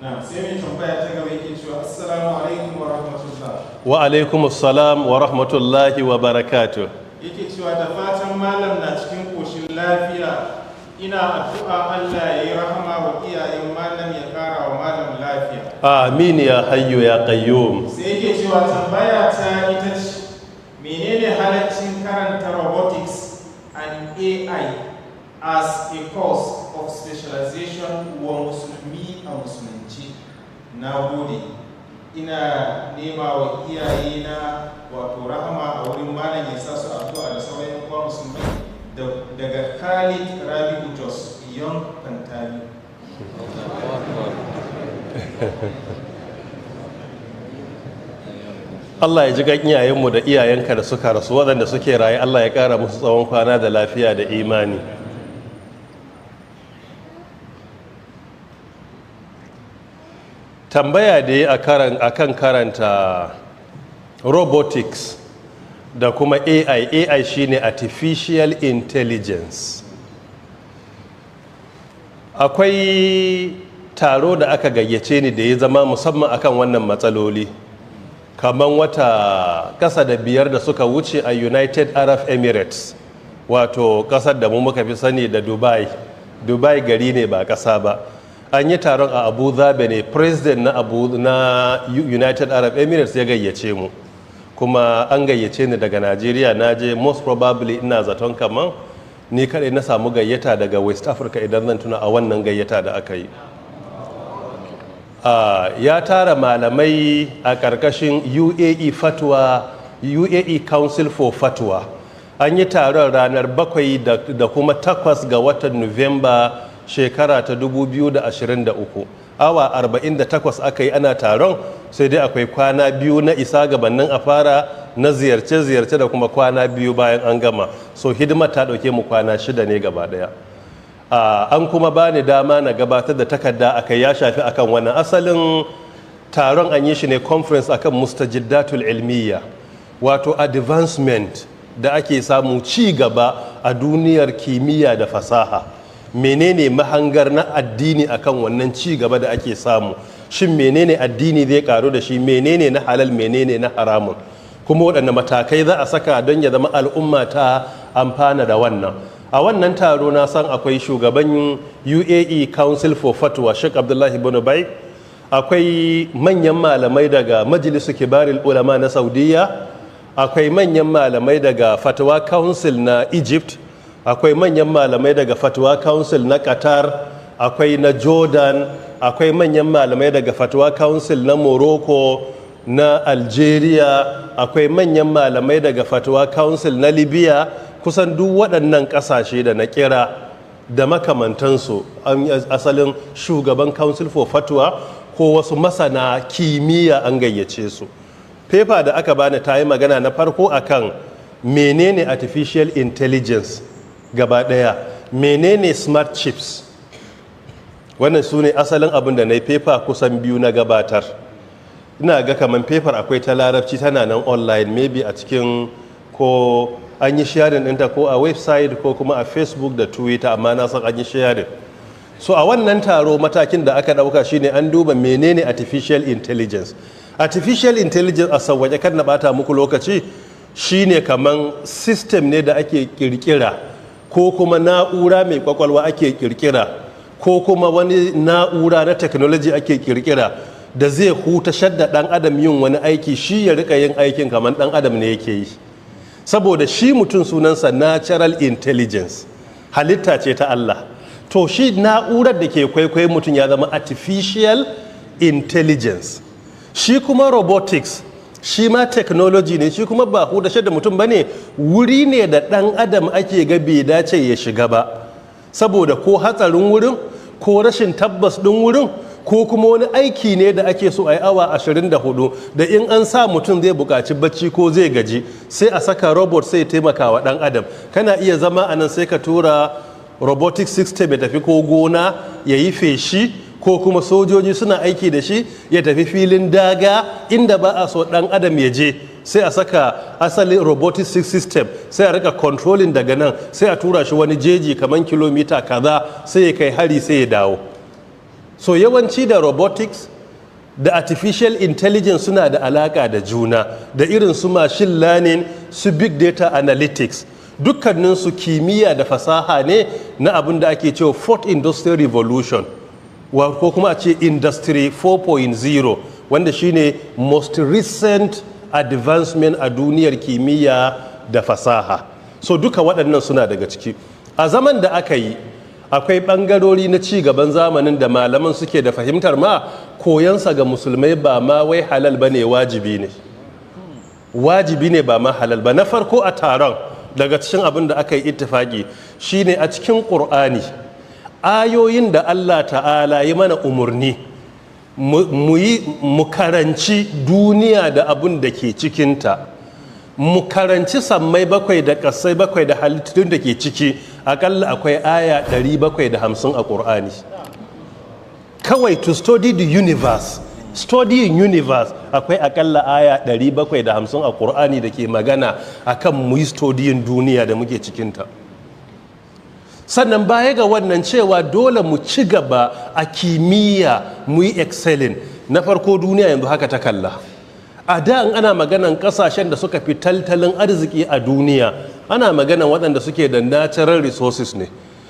Na sai mai tambaya ta gaba yake cewa, "Assalamu alaikum wa rahmatullah." Wa alaikum assalam wa rahmatullahi wa barakatuh. Yake cewa, da fatan malam na cikin koshin lafiya. Ina addu'a Allah ya yi rahama wa iyayen malam, ya kara wa malam lafiya. Amin ya hayyu ya qayyum. Sai yake cewa, tambaya ta ita ce, menene halaccin karanta robotics and AI as a course of specialization wa musulmi a musulunci? Na gode, ina nema wa iyayena wato rahama a wurin malam, ya sa su addu'a da sauran yan uwa musulmai. Daga Khalid Rabi'u Jos, Young Pantami. Allah ya ji kan iyayenmu da iyayenka da suka rasu. Waɗanda suke raye, Allah ya ƙara musu tsawon kwana da lafiya da imani. Tambaya da ya akan karanta robotics da kuma AI. AI shine artificial intelligence. Akwai taro da aka gayyace ni da ya zama musamman akan wannan matsaloli, kamar wata kasa da 5 da suka wuce, a United Arab Emirates, wato kasar da mu muka fi sani da Dubai. Dubai gari ne, ba kasa ba. An yi taron a Abu Dhabi ne. President na United Arab Emirates ya gayyace mu, kuma an gayyace ni daga Najeriya. Na je. Most probably, ina zaton kaman ni kadai na samu gayyata daga West Africa, idan zan tuna, a wannan gayyata da aka yi. Ya tara malamai a ƙarƙashin UAE Fatwa, UAE Council for Fatwa. An yi taron ranar 7 da kuma 8 ga watan Nuwamba, shekara ta 2023. Awa 48 aka yi ana taron, sai dai akwai kwana 2 na isa gabanin a fara na ziyarce-ziyarce da kuma kwana 2 bayan an gama. So hidimar ta ɗauke mu kwana 6 ne gaba ɗaya. An kuma ba ni dama na gabatar da takarda akai, ya shafi akan wannan. Asalin taron an yi shi ne conference akan mustajiddatul ilmiya, wato advancement da ake samu, ci gaba a duniyar kimiyya da fasaha. Menene mahangar na addini akan wannan ci gaba da ake samu? Shin menene addini zai karu da shi? Menene na halal, menene na haramun? Kuma waɗanne matakai za a saka don ya zama al'umma ta amfana da wannan? A wannan taro na san akwai shugaban UAE Council for Fatwa, Sheikh Abdullahi ibn Bai. Akwai manyan malamai daga Majalisu Kibaril Ulama na Saudiya. Akwai manyan malamai daga Fatwa Council na Egypt. Akwai manyan malamai daga Fatwa Council na Qatar. Akwai na Jordan. Akwai manyan malamai daga Fatwa Council na Morocco, na Algeria. Akwai manyan malamai daga Fatwa Council na Libya. Kusan duk waɗannan ƙasashe da na kira da makamantansu, an asalin shugaban Council for Fatwa ko wasu masana kimiyya an gayyace su. Paper da aka bani ta yi magana na farko akan menene artificial intelligence gaba ɗaya, menene smart chips. Wannan su ne asalin abin da na yi paper kusan biyu na gabatar. Ina ga kamar paper akwai ta Larabci, tana nan online, maybe a cikin ko an yi sharing ɗinta ko a website ko kuma a Facebook da Twitter, amma na san an yi sharing. So a wannan taro, matakin da aka ɗauka shine an duba menene artificial intelligence. Artificial intelligence, a sauwaƙe, kan na bata muku lokaci, shine kaman system ne da ake kirkira, ko kuma na'ura mai kwakwalwa ake kirkira, ko kuma wani na'ura na technology ake kirkira da zai huta da dan adam yin wani aiki, shi ya rika yin aikin kamar dan adam ne yake yi. Saboda shi mutum sunansa natural intelligence, halitta ce ta Allah. To shi na'urar da ke kwaikwayo mutum ya zama artificial intelligence. Shi kuma robotics, shi ma technology ne, shi kuma ba hutashe da mutum ba ne, wuri ne da ɗan adam ake ga bai dace ya shiga ba, saboda ko hatsarin wurin, ko rashin tabbas ɗin wurin, ko kuma wani aiki ne da ake so a yi awa 24 da in an sa mutum zai buƙaci bacci ko zai gaji, sai a saka robot sai taimaka wa ɗan adam. Kana iya zama a nan, sai ka tura robotic system ya tafi ko gona ya yi feshi, ko kuma sojoji suna aiki da shi ya tafi filin daga inda ba a so ɗan adam ya je, sai a saka asalin robotic system, sai a rika controlling daga nan, sai a tura shi wani jeji kamar kilomita kaza, sai ya kai hari, sai ya dawo. So yawanci da robotics da artificial intelligence suna da alaka da juna, da irin su machine learning, su big data analytics. Dukkaninsu kimiyya da fasaha ne na abin da ake cewa fourth industrial revolution, ko kuma a ce industry 4.0, wanda shine most recent advancement a duniyar kimiyya da fasaha. So duka waɗannan suna daga ciki. A zaman da aka yi, akwai ɓangarori na ci gaban zamanin da malaman suke da fahimtar ma koyansa ga musulmai ba ma wai halal ba ne, wajibi ne. Wajibi ne, ba ma halal ba. Na farko, a taron, daga cikin abin da aka yi ittifaki shine a cikin Ƙur'ani, ayoyin da Allah Ta'ala yi mana umarni mu yi, mu karanci duniya da abin da ke cikinta, mu karanci sammai bakwai da ƙasai bakwai da halittun da ke ciki, akalla akwai aya 750 a Ƙur'ani. Kawai to study the universe, studying universe, akwai akalla aya 750 a Ƙur'ani da ke magana akan mu yi studying duniya da muke cikinta. Sannan baya ga wannan, cewa dole mu ci gaba a kimiyya, mu yi excelling. Na farko, duniya yanzu haka ta kalla. A da in ana maganan kasashen da suka fi tattalin arziki a duniya, ana maganan waɗanda suke da natural resources ne.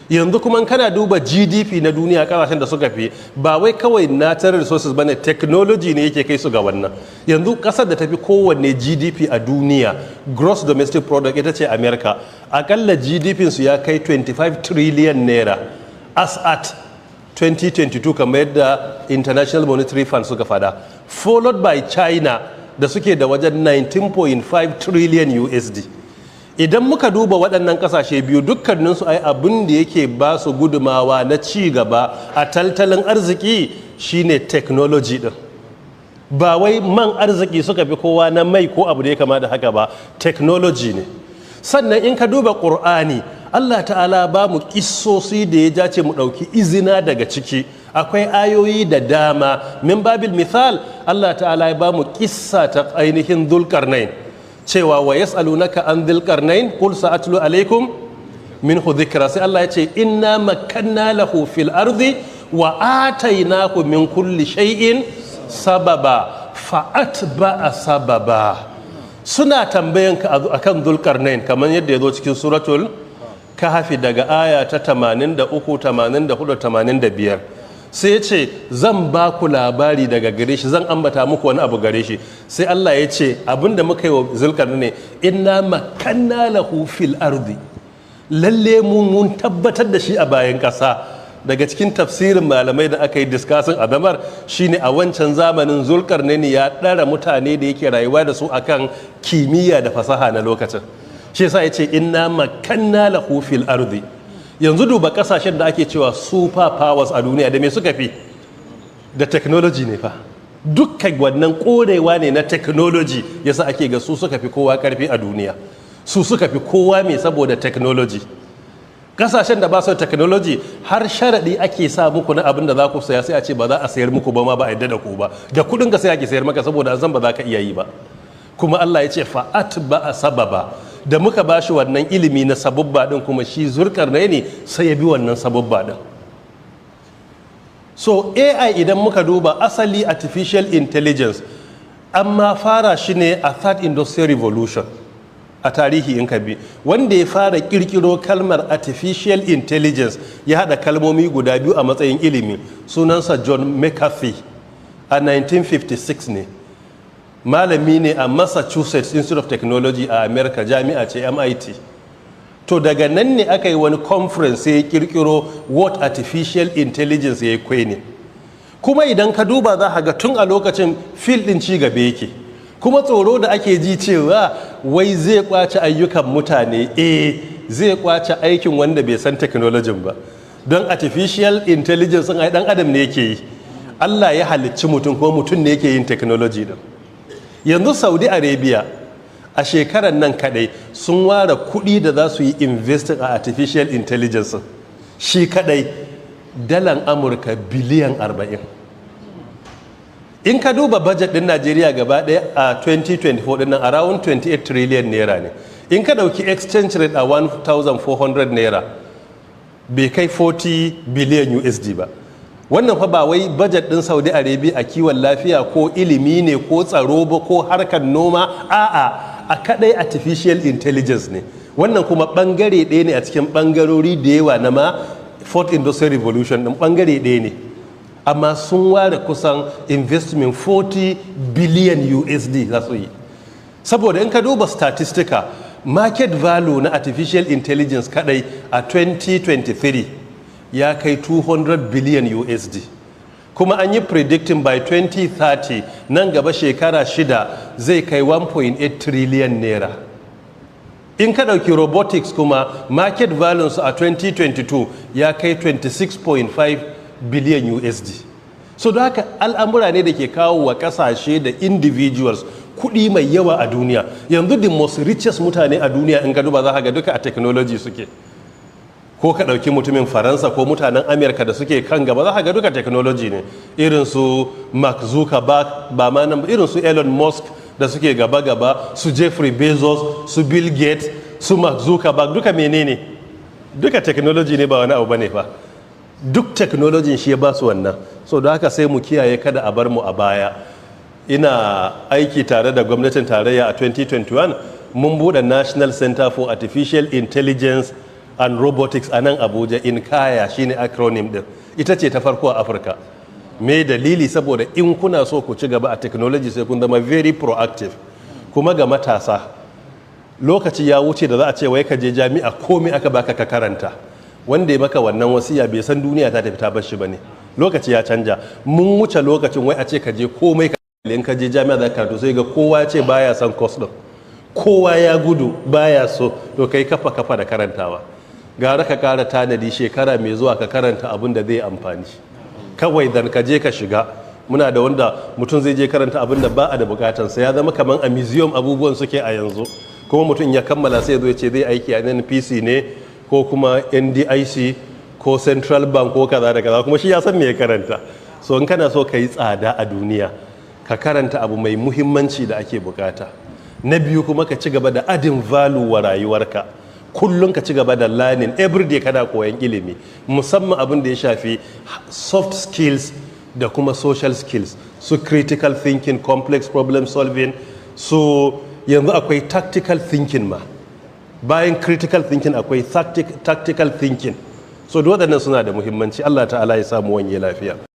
Yanzu kuma kana duba GDP na duniya, kasashen da suka fi, ba wai kawai natural resources bane, technology ne yake kai su ga wannan. Yanzu kasar da tafi kowanne GDP a duniya, gross domestic product, ita ce America. Akalla GDP su ya kai 25 trillion naira as at 2022, kamar yadda International Monetary Fund suka fada, followed by China da suke da wajen 19.5 trillion USD. Idan muka duba waɗannan ƙasashe biyu, dukkaninsu ai abin da yake ba su gudumawa na ci gaba a tattalin arziki shine technology din. Ba wai man arziki suka fi kowa na mai ko abu da ya kama da haka ba, technology ne. Sannan in ka duba Ƙur'ani, Allah Ta'ala ba mu kissosi da ya dace mu ɗauki izina daga ciki. Akwai ayoyi da dama. Min babil misal, Allah Ta'ala ya ba mu kissa ta ainihin Dhulkarnain, cewa wa yas'alunaka an Dhulkarnain qul sa'atlu alaikum minhu dhikra. Sai Allah ya ce, inna makkanna lahu fil ardi wa atainahu min kulli shay'in sababa fa atba'a sababa. Suna tambayan ka akan Dhulkarnain, kamar yadda ya zo cikin Suratul Kahfi daga aya ta 83, 84, 85. Sai ya ce, zan ba ku labari daga gare shi, zan ambata muku wani abu gare shi. Sai Allah ya ce, abinda muka yi wa Zulkarnain ne, inna makanna lahu fil ardi, lalle mun tabbatar da shi a bayan ƙasa. Daga cikin tafsirin malamai da aka yi discussing adamar shine, a wancan zamanin Zulkarnain ya ɗara mutane da yake rayuwa da su akan kimiyya da fasaha na lokacin. Shi yasa ya ce, inna makanna lahu fil ardi. Yanzu duba kasashen da ake cewa super powers a duniya, da me suka fi? Da technology ne fa. Dukkan wannan korewa ne na technology yasa ake ga su suka fi kowa karfi a duniya, su suka fi kowa mai, saboda technology. Kasashen da ba su technology, har sharaɗi ake sa muku na abin da za ku saya, sai a ce ba za a sayar muku ba ma, ba a yadda da ku ba. Da kuɗin ka sai ake sayar maka, saboda an san ba za ka iya yi ba. Kuma Allah ya ce fa atba'a sababa. Da muka ba shi wannan ilimi na sabubba din, kuma shi Zulkarnaini sai ya bi wannan sabubba din. So AI, idan muka duba asali artificial intelligence, amma fara shi ne a third industrial revolution. A tarihi in ka bi, wanda ya fara kirkiro kalmar artificial intelligence, ya hada kalmomi guda biyu a matsayin ilimi, sunansa John McCarthy, a 1956 ne. Malami ne a Massachusetts Institute of Technology a America, jami'a ce MIT. To daga nan ne aka yi wani conference, sai ya kirkiro what artificial intelligence ya yi ne. Kuma idan ka duba za ga tun a lokacin field din ci gaba yake. Kuma tsoro da ake ji cewa wai zai kwace ayyukan mutane, eh, zai kwace aikin wanda bai san technology ba, don artificial intelligence ai dan adam ne yake yi. Allah ya halicci mutum, kuma mutum ne yake yin technology din. Yanzu Saudi Arabia a shekarar nan kadai sun ware kuɗi da za su yi investing a artificial intelligence shi kadai, dalan Amurka biliyan 40. In ka duba budget din Najeriya gaba ɗaya a 2024 din nan, around 28 trillion naira ne. In ka dauki exchange rate a 1400 naira, bai kai 40 billion USD ba. Wannan fa ba wai budget din Saudi Arabia a kiwon lafiya ko ilimi ne ko tsaro ba ko harkar noma, a'a, a kadai artificial intelligence ne. Wannan kuma bangare ɗaya ne a cikin bangarori da yawa na ma Fourth Industrial Revolution din, bangare ɗaya ne, amma sun ware kusan investment 40 billion USD za su yi. Saboda in ka duba statistica, market value na artificial intelligence kadai a 2023 ya kai 200 billion USD, kuma an yi predicting by 2030, nan gaba shekara 6, zai kai 1.8 trillion naira. In ka ɗauki robotics kuma, market value a 2022 ya kai 26.5 billion USD. So don haka al'amura ne da ke kawo wa kasashe da individuals kuɗi mai yawa a duniya. Yanzu the most richest mutane a duniya, in ka duba za ka ga duka a technology suke. Ko ka ɗauki mutumin Faransa ko mutanen Amerika da suke kan gaba, za ka ga duka technology ne, irin su Mark Zuckerberg, ba ma nan, irin su Elon Musk da suke gaba-gaba, su Jeffrey Bezos, su Bill Gates, su Mark Zuckerberg, duka menene? Duka technology ne, ba wani abu bane fa. Duk technology shi ya ba su wannan. So da haka sai mu kiyaye kada a bar mu a baya. Ina aiki tare da gwamnatin tarayya, a 2021 mun buɗe National Center for Artificial Intelligence and Robotics a nan Abuja. NCAIR shine acronym din. Ita ce ta farko a Afirka. Me dalili? Saboda in kuna so ku ci gaba a technology, sai kun zama very proactive. Kuma ga matasa, lokaci ya wuce da za a ce wai ka je jami'a komai aka baka ka karanta. Wanda ya maka wannan wasiya bai san duniya ta tafi ta bar shi bane. Lokaci ya canja, mun wuce lokacin wai a ce ka je komai ka in ka je jami'a za ka karatu. Sai ga kowa ya ce baya son course din, kowa ya gudu baya so. To kai kafa kafa da karantawa, gara ka kara tanadi shekara mai zuwa ka karanta abin da zai amfani kawai dan ka je ka shiga. Muna da wanda mutum zai je karanta abin da ba a da bukatansa, ya zama kamar a museum abubuwan suke a yanzu. Kuma mutum ya kammala sai zo ya ce zai aiki a NNPC ne ko kuma NDIC ko Central Bank ko kaza da kaza, kuma shi ya san me ya karanta. So in kana so ka yi tsada a duniya, ka karanta abu mai muhimmanci da ake bukata. Na biyu kuma, ka ci gaba da adding value wa rayuwarka. Kullum ka ci gaba da learning everyday, kana koyan ilimi, musamman abin da ya shafi soft skills da kuma social skills, su critical thinking, complex problem solving. So yanzu akwai tactical thinking ma, bayan critical thinking akwai tactical thinking. So duk waɗannan suna da muhimmanci. Allah Ta'ala ya samu wanye lafiya.